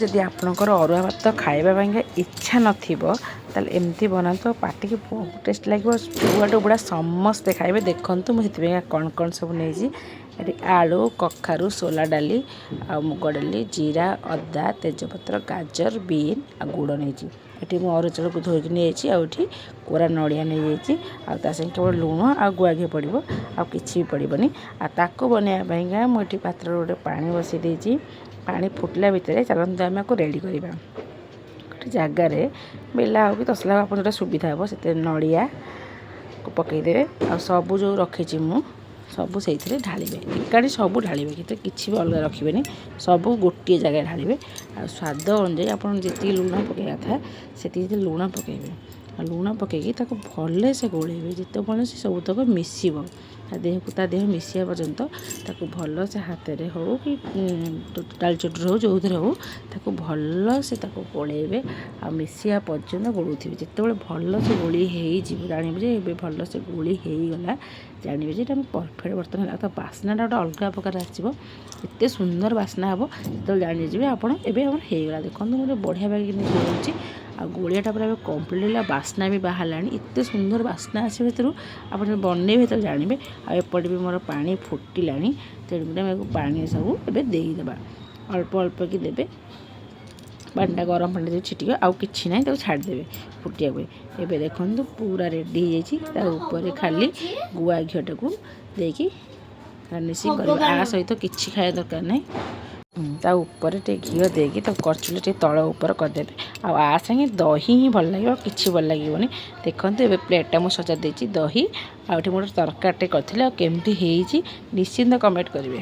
ଯଦି ଆପଣଙ୍କର ଅରୁଆ ଭାତ ଖାଇବା ପାଇଁକା ଇଚ୍ଛା ନଥିବ, ତାହେଲେ ଏମିତି ବନାନ୍ତୁ, ପାଟିକି ବହୁତ ଟେଷ୍ଟ ଲାଗିବ। ଛୁଆଠୁ ବୁଢ଼ା ସମସ୍ତେ ଖାଇବେ। ଦେଖନ୍ତୁ, ମୁଁ ସେଥିପାଇଁ କ'ଣ କ'ଣ ସବୁ ନେଇଛି। ଏଠି ଆଳୁ, କଖାରୁ, ସୋଲା ଡାଲି ଆଉ ମୁଗ ଡାଲି, ଜିରା, ଅଦା, ତେଜପତ୍ର, ଗାଜର, ବିନ୍ ଆଉ ଗୁଡ଼ ନେଇଛି। ଏଠି ମୁଁ ଅରୁଆ ଚାଉଳକୁ ଧୋଇକି ନେଇଯାଇଛି ଆଉ ଏଠି କୋରା ନଡ଼ିଆ ନେଇଯାଇଛି। ଆଉ ତା ସାଙ୍ଗେ କେବଳ ଲୁଣ ଆଉ ଗୁଆ ଘିଅ ପଡ଼ିବ, ଆଉ କିଛି ବି ପଡ଼ିବନି। ଆଉ ତାକୁ ବନେଇବା ପାଇଁକା ମୁଁ ଏଠି ପାତ୍ରରେ ଗୋଟେ ପାଣି ବସାଇ ଦେଇଛି। ପାଣି ଫୁଟିଲା ଭିତରେ ଚାଲନ୍ତୁ ଆମେ ଆକୁ ରେଡ଼ି କରିବା। ଗୋଟେ ଜାଗାରେ ବେଲା ହେଉ କି ତସଲା ହେଉ, ଆପଣ ଯେଉଁଟା ସୁବିଧା ହେବ, ସେଥିରେ ନଡ଼ିଆକୁ ପକାଇଦେବେ। ଆଉ ସବୁ ଯେଉଁ ରଖିଛି ମୁଁ, ସବୁ ସେଇଥିରେ ଢାଳିବେ। ଏକାଠି ସବୁ ଢାଳିବେ, କିନ୍ତୁ କିଛି ବି ଅଲଗା ରଖିବେନି, ସବୁ ଗୋଟିଏ ଜାଗାରେ ଢାଳିବେ। ଆଉ ସ୍ୱାଦ ଅନୁଯାୟୀ ଆପଣ ଯେତିକି ଲୁଣ ପକାଇବା କଥା ସେତିକି ଲୁଣ ପକାଇବେ। ଆଉ ଲୁଣ ପକାଇକି ତାକୁ ଭଲସେ ଗୋଳେଇବେ, ଯେତେବେଳେ ସେ ସବୁତକ ମିଶିବ ତା ଦେହକୁ, ତା ଦେହ ମିଶିବା ପର୍ଯ୍ୟନ୍ତ ତାକୁ ଭଲସେ ହାତରେ ହେଉ କି ଡାଲି ଚଟୁରେ ହେଉ, ଯେଉଁଥିରେ ହେଉ, ତାକୁ ଭଲସେ ତାକୁ ଗୋଳେଇବେ ଆଉ ମିଶିବା ପର୍ଯ୍ୟନ୍ତ ଗୋଳଉଥିବେ। ଯେତେବେଳେ ଭଲସେ ଗୋଳି ହେଇଯିବ, ଜାଣିବେ ଯେ ଏବେ ଭଲସେ ଗୋଳି ହେଇଗଲା, ଜାଣିବେ ଯେ ଏଇଟା ପରଫେକ୍ଟ ବର୍ତ୍ତମାନ ହେଲା। ତା ବାସ୍ନାଟା ଗୋଟେ ଅଲଗା ପ୍ରକାର ଆସିବ, ଏତେ ସୁନ୍ଦର ବାସ୍ନା ହେବ, ସେତେବେଳେ ଜାଣିଯିବେ ଆପଣ ଏବେ ଆମର ହେଇଗଲା। ଦେଖନ୍ତୁ, ମୁଁ ବଢ଼ିଆ ବାଗେଇକି ଗୋଳଉଛି ଆଉ ଗୋଳିଆଟା ପୁରା ଏବେ କମ୍ପ୍ଲିଟ୍ ହେଲା। ବାସ୍ନା ବି ବାହାରିଲାଣି, ଏତେ ସୁନ୍ଦର ବାସ୍ନା ଆସିବ ସେଥିରୁ। ଆପଣ ବନେଇବେ ଯେତେବେଳେ ଜାଣିବେ। ଆଉ ଏପଟେ ବି ମୋର ପାଣି ଫୁଟିଲାଣି, ତେଣୁକରି ଆମେ ପାଣି ସବୁ ଏବେ ଦେଇଦେବା। ଅଳ୍ପ ଅଳ୍ପ କି ଦେବେ ପାଣିଟା। ଗରମ ପାଣିଟା ଯଦି ଛିଟିବ, ଆଉ କିଛି ନାହିଁ, ତାକୁ ଛାଡ଼ିଦେବେ ଫୁଟିବା ପାଇଁ। ଏବେ ଦେଖନ୍ତୁ, ପୁରା ରେଡ଼ି ହେଇଯାଇଛି। ତା ଉପରେ ଖାଲି ଗୁଆ ଘିଅଟାକୁ ଦେଇକି ଗାର୍ନିସିଂ କରିବେ। ଆ ସହିତ କିଛି ଖାଇବା ଦରକାର ନାହିଁ। ତା ଉପରେ ଟିକେ ଘିଅ ଦେଇକି ତାକୁ କରଚୁଲି ଟିକେ ତଳ ଉପର କରିଦେବେ। ଆଉ ଆ ସାଙ୍ଗେ ଦହି ହିଁ ଭଲ ଲାଗିବ, ଆଉ କିଛି ଭଲ ଲାଗିବନି। ଦେଖନ୍ତୁ, ଏବେ ପ୍ଲେଟ୍ଟା ମୁଁ ସଜା ଦେଇଛି ଦହି ଆଉ ଏଠି ମୁଁ ଗୋଟେ ତରକାରୀଟେ କରିଥିଲି। ଆଉ କେମିତି ହେଇଛି ନିଶ୍ଚିନ୍ତ କମେଣ୍ଟ କରିବେ।